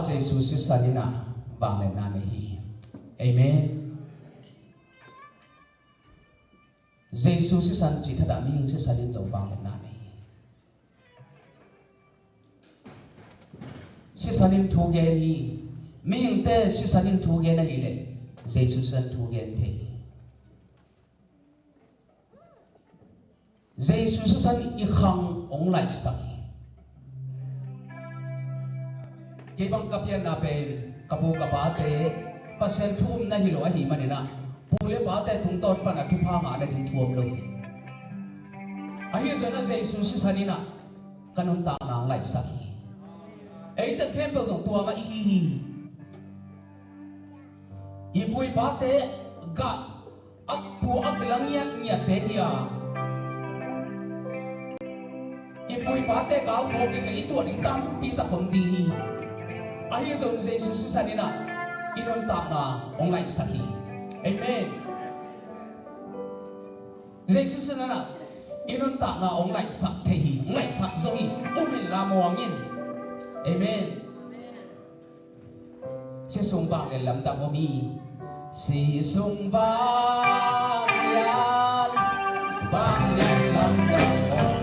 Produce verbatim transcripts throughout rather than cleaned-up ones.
Jesu sisan in ah vangliatna nei hi. Amen. Jesu sisan cih thadah mihing sisan in zong vangliatna nei hi. Sisan in thu gen hi. Mihingte sisan in thu gen ahih leh Jesu sisan thu gen thei hi. Jesu sisan i khang hong laihsak hi. Kei bang ka pianna pen ka pu ka pate Pasian thu um na hi lo ahih manin ah pu le pate tungtawn pan a thupha ngah nading thu om lo hi. Ahi zongin ah Jesu sisan in ah ka nuntakna hong laihsak hi. Eite khempeuh zong tua mah i hi hi. I pu i pate gah a thu a kila ngiatngiat te hi a, i pu i pate gal tuak ding le i tuah ding tampi tak om ding hi. Ahi zong Jesu sisan in ah i nuntakna hong laihsak hi. Amen. Jesu sisan in ah i nuntakna hong laihsak thei hi, hong laihsak zo hi. Um inla muang in. Amen. Sisan vanglian lamdang om hi. Sisan vanglian, vanglian lamdang om.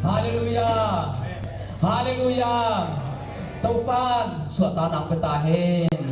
Halleluiah. Halleluiah. Topa'n suahtakna hong pia ta hen.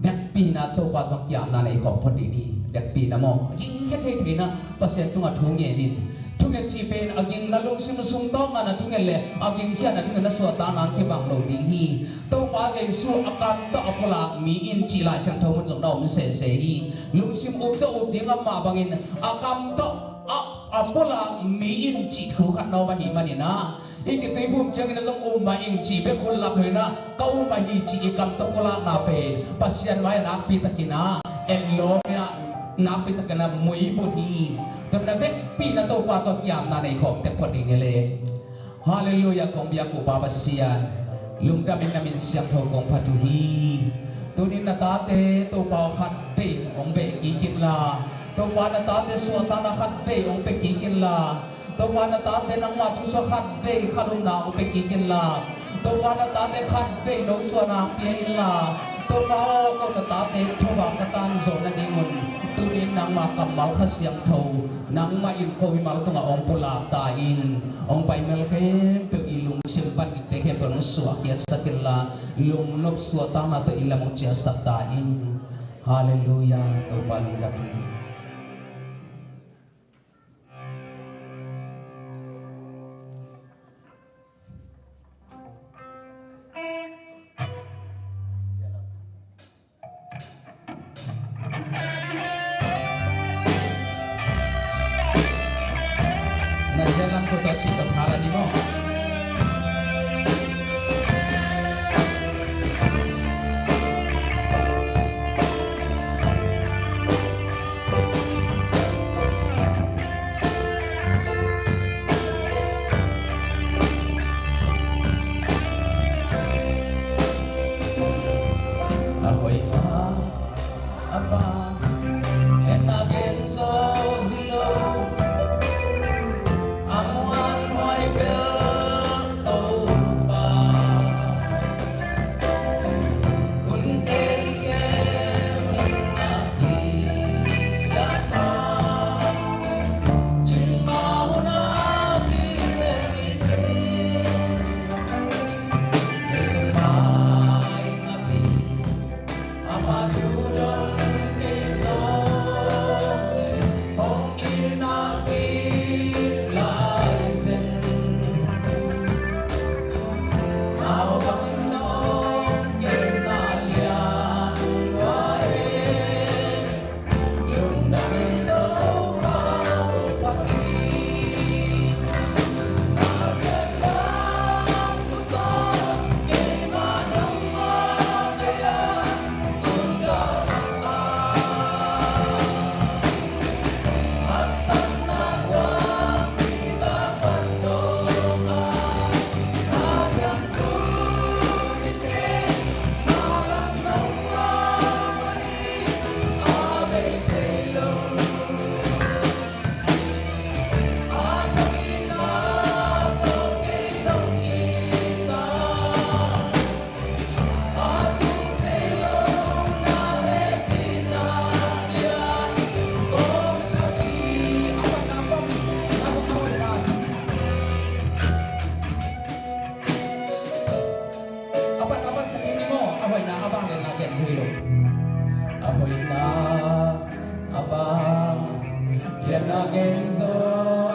Vekpi-in ah Topa tawh kiamna nei khawm phot dih ni. Vekpi-in ah maw, a gingkhia thei thei-in ah Pasian tungah thu ngen in. Thunget cih pen a ging, na lungsim sung tawngah na thunget leh a gingkhia na thunget na suahtakna kibang lo ding hi. Topa Jesu a kam tawh a pulak mi in cih Lai Siangtho mun zong na om sese hi. Lungsim up tawh up ding amah bangin a kam tawh a, a pulak mi in cih thu khat na om ahih manin ah, i kituiphum ciangin a zong um mah ing cih bek hun lam lo-in ah, ka um mah hi cih i kam tawh pulakna pen Pasian mai-ah nakpi takin ah etlawm in ah, nakpi takin ah muibun hi. Tua manin ah vekpi-in ah Topa tawh kiamna nei khawm tek phot ding hi le. Halleluiah, kong biak uh Pa Pasian, lungdamin na min siangtho kong phat uh hi. Tuni-in na tate Topa aw khatvei hong beh kik inla, Topa na tate suahtakna khatvei hong pia kik inla, Topa na tate nangmah thusuah khatvei khat upna hong pia kik inla, Topa na tate khatvei nosuahna hong pia inla, Topa aw ko na tate thupha ka tan zawh nadingun tuni-in nangmah kammal Kha Siangtho, nangmah in ko mimal tungah hong pulak ta in. Hong pai mimal khempeuh i lungsim pan gikte khempeuh hong suahkhiatsak inla, lungnop suahtakna tawh i lam hong ciahsak ta in. Halleluiah, Topa lungdam ing. Na zial lam ko tua cih ka pha la ni maw? A hoih a, a pha, etna gen zo hi lo. A muanhuai bel Topa. Hunte kikhen in a kisiatha. Cingmah hun a kikhen in A pan, a pan sa kei ni maw, a hoihna a bang lianna gen zo hi lo. A hoihna a bang lianna gen zo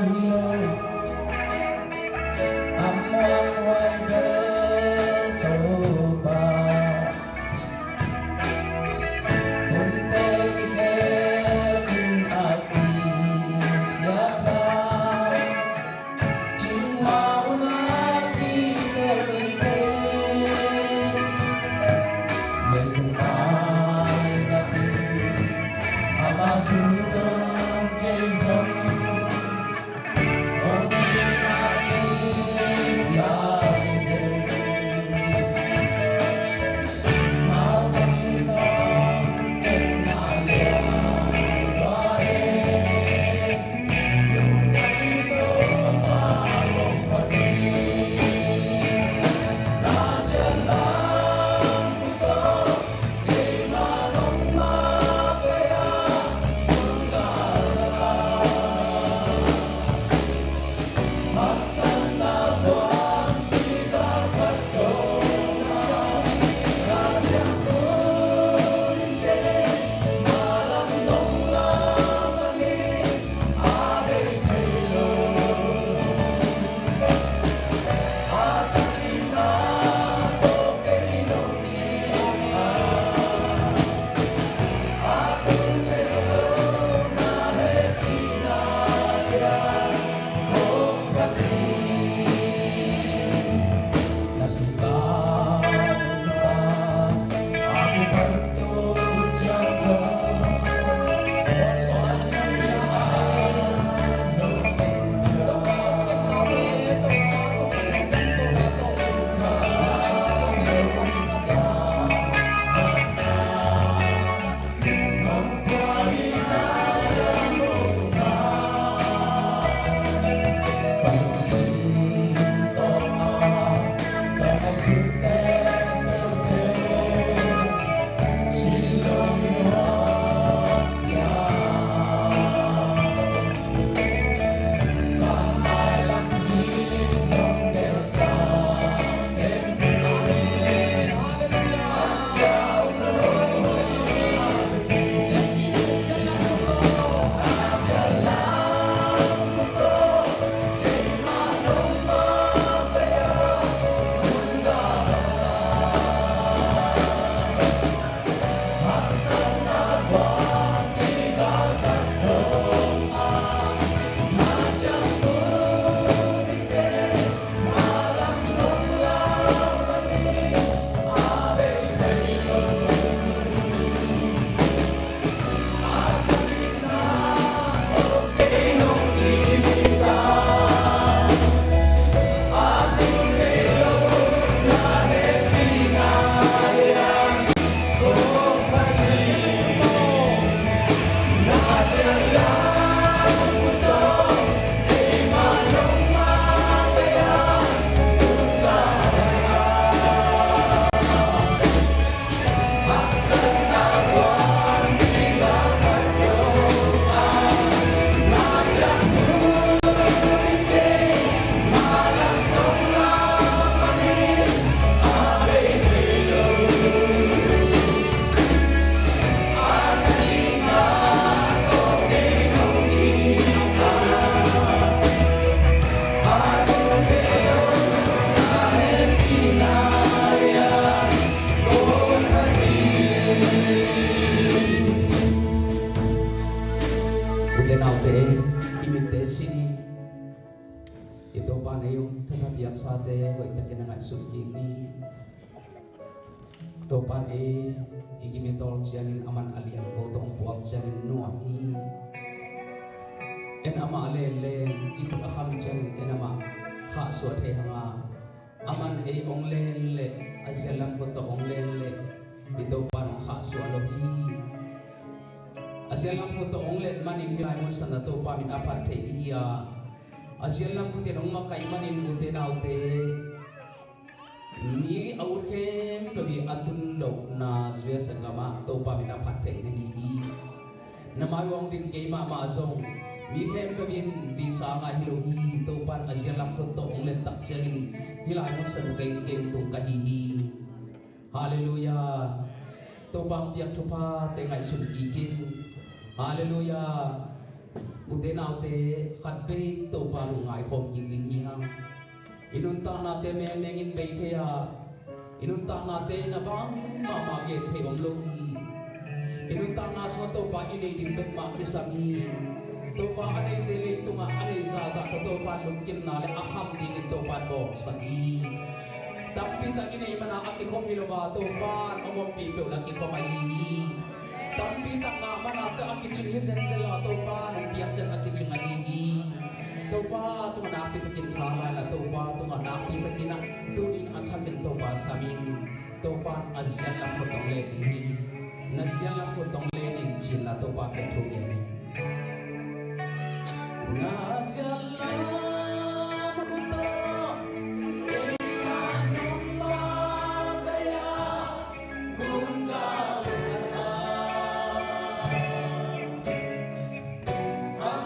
hi lo. A muanhuai bel Topa. Hunte kikhen in a kisiatha. i mitte sin i, Topa in ei hong thathak i haksate hoihtakin a ngaihsun kik ni. Topa in ei i kimitol ciangin aman a lianko tawh hong puak ciangin nuam hi. En amah lenlen i khut a kham ciangin en amah khahsuah thei hanga, aman ei hong len leh a zianlam khut tawh hong len leh i Topa in hong khahsuah lo hi. A zianlam khut tawh hong len manin hih lai mun san a Topa min a phat theih i hi a, a zianlam khut in hong makaih manin ute naute, mi a ut khempeuh i a tun lohna U S A gamah Topa min a phat theih na hi hi. Na mai uh hong ding kei mahmah zong mi khempeuh in visa ngah hi lo hi. Topa in a zianlam khut tawh hong len tak ciangin hih lai mun san uh kei kei tung ka hi hi. Halleluiah. Topa hong piak thuphate ngaihsun kik in. Halleluiah. Ute naute, khatvei Topa lungngai khawm kik ding hi hang. I nuntaknate mengmeng in bei thei a, i nuntaknate in a bang mahmah gen thei om lo hi. I nuntakna sungah Topa i neih ding bek mah kisam hi. Topa a neite leitungah a nei zahzah tawh Topa lungkimna le a kham dingin Topa bawlsak hi. Tampi tak i neih mana a kikhom hi lo a, Topa a ompih peuh la kikhom ahi hi. Tampi tak ngah mana tawh a kicing hi zenzen lo a, Topa nong piak ciang a kicing ahi hi. Topa tungah nakpi takin tha lai la, Topa tungah nakpi takin a tunin a thakin Topa samin. Topa a zianlam khut tawh hong len hi. Na zianlam khut tawh hong len in cin la Topa kiang thu ngen hi. Na zianlam khut tawh keimah nong makaih a, kum kal khat a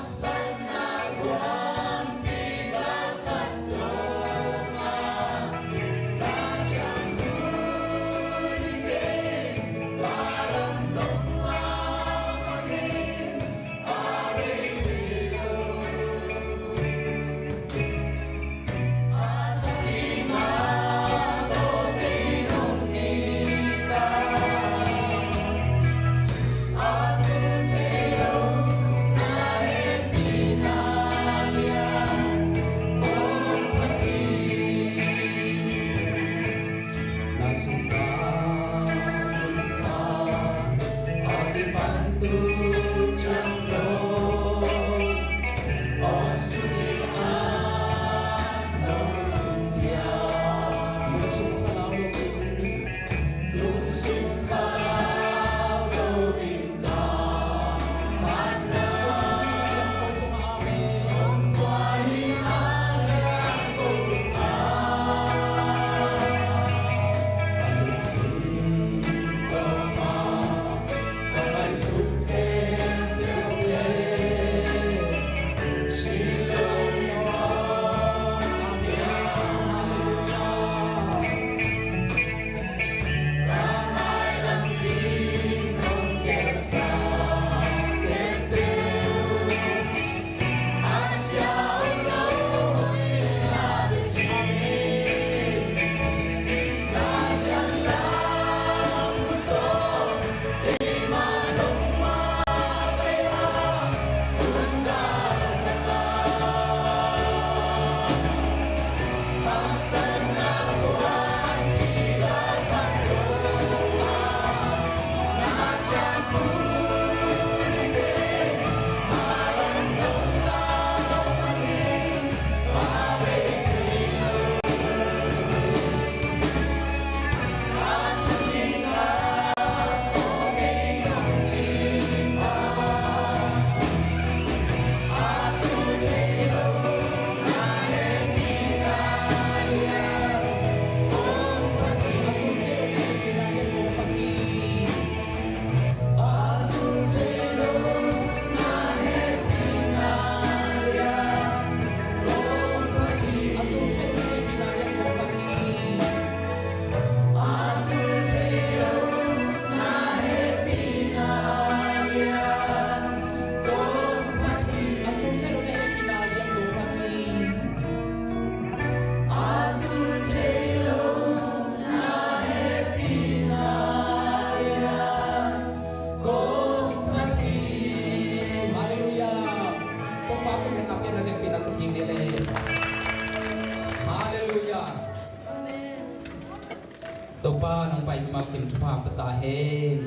Nong pai mak in thupha pia ta hen.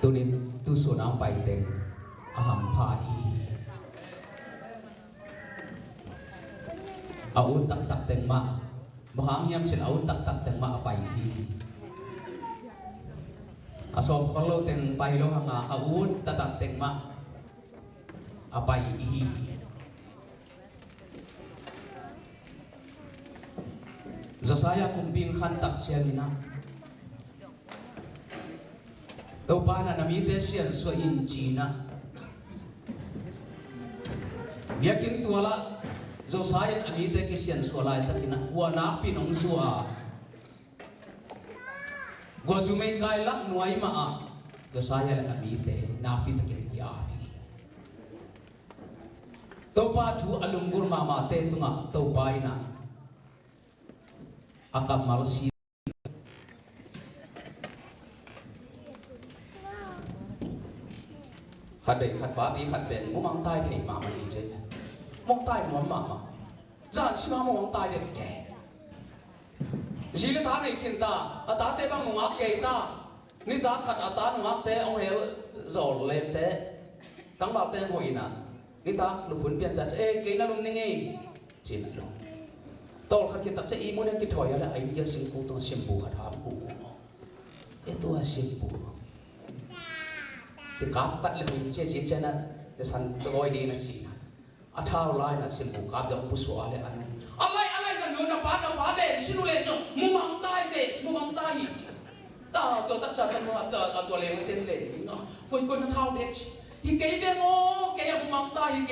Tunin tusun a hong pai teng a hampha hi. A ut taktak teng mah, bang hang hiam cih leh a ut taktak teng mah a pai hi. A sawm khol lo teng pai lo hang a, a ut taktak teng mah a pai hi. Josiah kumpi hong khan tak ciangin ah, Topa in ah na mite siansuah in ci-in ah, biakinn tual ah Josiah in a mite kisiansuah laitakin ah, kua nakpi in hong zuah a, kua zumei kai lak nuai mah ah Josiah le a mite nakpi takin ki-ap hi. Topa thu a lunggulh mahmahte tungah Topa in ah a kammal si. Khat bei khat pa pi khat pen mumang tai thei mahmah hi ci. Mumang tai nuam mahmah. Zan sima mumang tai den ke. Zi le ta nei khin ta, a tate bang nungak kei ta. Nitak khat a ta nungakte hong hel zawl lente, tangvalte hong hoih in ah, nitak luphun pian ta, "E, kei na lum ning ei," ci-in ah lum. Tawlkhat khit tak ciang ihmu in ah kithawi a le a inn kiang singkung tungah simbu khat hap uh. E, tua simbu kikap vat le hoih in ci a, ci ciang ah, "Ka san tawi ding na," ci-in ah, a thau lai-in ah simbu kap deuh pusuak a le a nu, "A lai, a lai, na nu, na pa, na pa, den sin uh le, mumang tai ve, mumang tai hi." Ta, tua tak ciang a nu, a tua, a tua leng ten le, "Koikoi na thau bek ci." "Hi kei ve maw, kei a mumang tai hi,